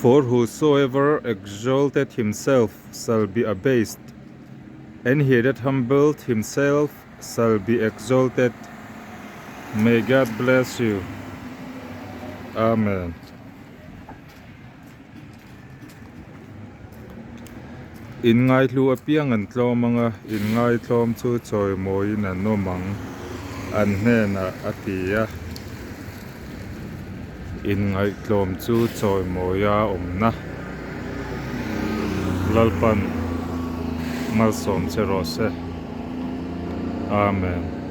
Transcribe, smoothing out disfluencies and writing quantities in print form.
For whosoever exalteth himself shall be abased, and he that humbleth himself shall be exalted. May God bless you. Amen. Inngaihlu apiang an tlawm ang a, inngaitlawm chu chawimawiin an awm ang, an hnenah a ti a. Inngaihtlawm chu chawimawia awmna Lalpan malsawm che rawh se. Amen.